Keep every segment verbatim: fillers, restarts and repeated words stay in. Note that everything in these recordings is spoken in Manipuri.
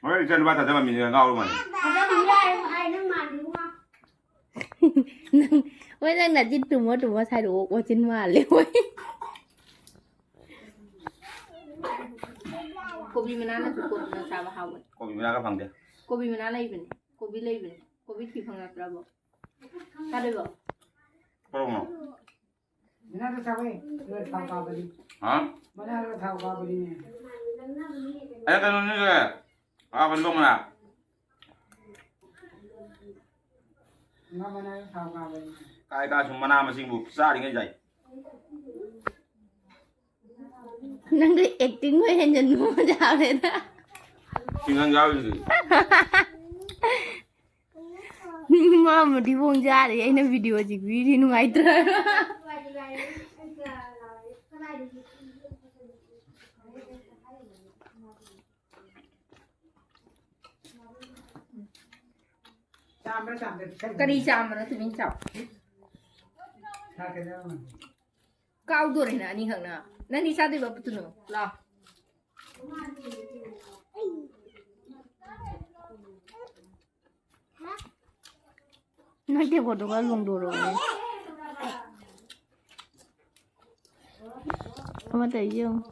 ꯍꯣꯔꯦꯟ ꯏꯆꯟ ꯅꯨꯄꯥ ꯊꯥꯖꯕ ꯃꯤꯅꯦ ꯉꯥꯎꯔ ꯃꯥꯜꯂꯦ꯫ ꯊꯥꯖꯕ ꯌꯥꯏ ꯍꯥꯏ ꯅꯪ ꯃꯥꯜꯂꯤ ꯏꯕꯨꯡꯉꯣ꯫ ꯅꯪ, ꯍꯣꯏ, ꯅꯪ ꯅꯆꯤꯟ ꯇꯨꯝꯃꯣ ꯇꯨꯝꯃꯣ ꯁꯥꯏꯗꯣ ꯑꯣꯛ ꯃꯆꯤꯟ ꯃꯥꯜꯂꯦ ꯍꯣꯏ꯫ ꯀꯣꯕꯤ ꯃꯅꯥꯅꯁꯨ ꯀꯣꯠꯇꯨꯅ ꯆꯥꯕ ꯍꯥꯎꯕꯅꯤ꯫ ꯀꯣꯕꯤ ꯃꯅꯥꯒ ꯐꯪꯗꯦ꯫ ꯀꯣꯕꯤ ꯃꯅꯥ ꯂꯩꯕꯅꯤ꯫ ꯀꯣꯕꯤ ꯂꯩꯕꯅꯤ꯫ ꯀꯣꯕꯤ ꯊꯤ ꯐꯪꯉꯛꯇ꯭ꯔꯕꯣ? ꯆꯥꯗꯣꯏꯕꯣ? ꯀꯔꯝꯕꯅꯣ? ꯃꯅꯥꯗꯣ ꯆꯥꯎꯋꯦ꯫ ꯑꯗꯨꯒ ꯊꯥꯎ ꯀꯥꯕꯗꯤ꯫ ꯍꯥ? ꯃꯅꯥꯗꯣ ꯊꯥꯎ ꯀꯥꯕꯗꯤꯅꯦ꯫ ꯑꯩ ꯀꯩꯅꯣꯅꯤꯒ꯫ ꯑꯥ, ꯀꯩꯅꯣ ꯃꯅꯥ꯫ ꯉꯥ ꯃꯅꯥꯗꯣ ꯊꯥꯎ ꯀꯥꯕꯗꯤ꯫ ꯀꯥꯏ ꯀꯥ ꯁꯨꯝ ꯃꯅꯥ ꯃꯁꯤꯡꯕꯨ ꯆꯥꯔꯤꯉꯩ ꯌꯥꯏ꯫ ꯅꯪꯗꯤ acting ꯍꯣꯏ ꯍꯦꯟꯖꯟꯕ ꯌꯥꯎꯔꯦꯗ꯫ ꯁꯤꯡꯒꯪ ꯌꯥꯎꯔꯤꯗꯨꯗꯤ꯫ ꯃꯥ ꯃꯗꯤꯕꯣꯡ ꯆꯥꯔꯦ, ꯑꯩꯅ video ꯁꯤ ꯄꯤꯔꯤ ꯅꯨꯡꯉꯥꯏꯇ꯭ꯔꯥ? ꯆꯥꯝꯕ꯭ꯔꯥ ꯆꯥꯝꯗ꯭ꯔꯥ ꯄꯤꯁꯜꯂꯨ꯫ ꯀꯔꯤ ꯆꯥꯝꯕꯅꯣ? ꯇꯨꯃꯤꯟ ꯆꯥꯎ꯫ ꯁꯥ ꯀꯩꯅꯣ꯫ ꯀꯥꯎꯗꯣꯔꯦꯅ ꯑꯅꯤꯈꯛꯅ꯫ ꯅꯪꯗꯤ ꯆꯥꯗꯣꯏꯕ ꯄꯨꯠꯇꯨꯅꯨ? ꯂꯥꯎ꯫ ꯅꯣꯏ ꯇꯦꯡꯀꯣꯠꯇꯨꯒ ꯂꯣꯡꯗꯣꯔꯛꯑꯣꯅꯦ꯫ ꯑꯃꯇ ꯌꯦꯡꯉꯨ꯫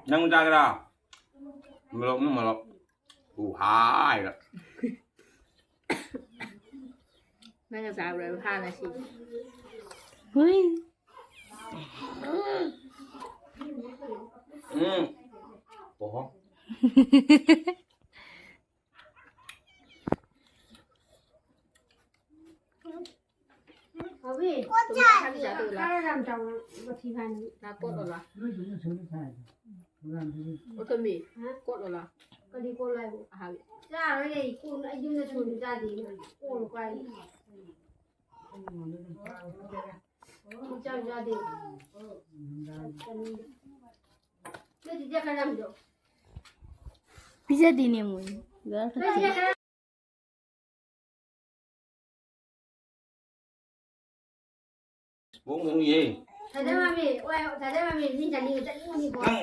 ꯅꯪ ꯆꯥꯒꯦꯔꯥ? ꯃꯣꯔꯣꯛꯅ ꯃꯣꯔꯣꯛ꯫ ꯎ ꯍꯥꯏꯔ꯫ ꯅꯪꯒ ꯆꯥꯕ꯭ꯔꯥ ꯍꯥꯟꯅ ꯁꯤ? ꯍꯨꯏ꯫ ꯎꯝ꯫ ꯑꯣꯍꯣ꯫ ꯍꯥꯎꯋꯤ꯫ ꯀꯣꯠ ꯆꯥꯏ꯫ ꯈꯔ ꯌꯥꯝ ꯆꯥꯎꯅ ꯃꯊꯤ ꯐꯥꯏꯅꯤ꯫ ꯅꯥ ꯀꯣꯠꯂꯣꯂꯥ? ꯅꯣꯏꯗꯨꯅ ꯁꯨꯝ ꯊꯥꯏ꯫ ꯍꯨꯔꯥꯟꯕꯒꯤ꯫ ꯑꯣꯊꯣꯝꯕꯤ, ꯍꯥ? ꯀꯣꯠꯂꯣꯂꯥ? ꯀꯔꯤ ꯀꯣꯠꯂꯣ ꯍꯥꯏꯕ? ꯑꯍꯥꯕꯤ꯫ ꯆꯥꯔꯣꯏ ꯂꯩ꯫ ꯀꯣꯟ ꯑꯩ ꯌꯨꯝꯗ ꯊꯣꯡꯕ ꯆꯥꯗꯦ꯫ ꯀꯣꯟ ꯀꯥꯏ? ꯆꯥꯛ ꯆꯥꯗꯦ꯫ ꯅꯣꯏꯗꯤ ꯆꯥꯛ ꯈꯔ ꯌꯥꯝ ꯆꯥꯎ꯫ ꯄꯤꯖꯗꯦꯅꯦ ꯃꯣꯏ꯫ ꯕꯦꯔꯥ ꯀꯥꯁꯤ꯫ ꯕꯣꯡ ꯕꯣꯡ ꯌꯦ꯫ ꯗꯥꯗꯥ ꯃꯥꯃꯤ, ꯑꯣꯏ, ꯗꯥꯗꯥ ꯃꯥꯃꯤ, ꯃꯤ ꯆꯠꯅꯤꯡ-, ꯆꯠꯅꯤꯡꯉꯨꯅꯤꯀꯣ꯫ ꯅꯪ,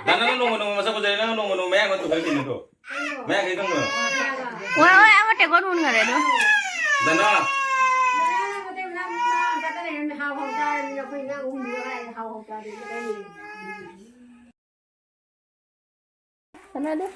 ꯗꯥ, ꯅꯪꯅ ꯅꯣꯡꯃ ꯅꯣꯡꯃ ꯃꯁꯛ ꯐꯖꯩ, ꯅꯪ ꯅꯣꯡꯃ ꯅꯣꯡꯃ ꯃꯌꯥꯡ ꯑꯃ ꯇꯨꯈꯠꯂꯛꯈꯤꯅꯤꯀꯣ꯫ ꯃꯌꯥꯡ ꯈꯤꯇꯪ ꯇꯣꯡꯉꯣ꯫ ꯍꯣꯏ, ꯍꯣꯏ, ꯑꯃ ꯇꯦꯡꯀꯣꯠ ꯃꯨꯟꯈꯔꯦ ꯑꯗꯣ꯫ ꯗꯥ, ꯅꯪ꯫ ꯗꯥꯗꯥ ꯅꯪ ꯍꯣꯇꯦꯜ ꯃꯅꯥꯛ ꯃꯅꯥꯛ ꯆꯠꯇ ꯂꯩꯔꯝꯃꯦ, ꯍꯥꯎ ꯍꯥꯎ ꯆꯥꯔꯕꯅꯤꯅ ꯑꯩꯈꯣꯏ ꯏꯟꯖꯥꯡ ꯑꯍꯨꯝꯗꯨꯒ ꯀꯗꯥꯏꯗ ꯍꯥꯎ ꯍꯥꯎ ꯆꯥꯗꯣꯏꯅꯣ? ꯁꯥꯟꯅꯗꯦ꯫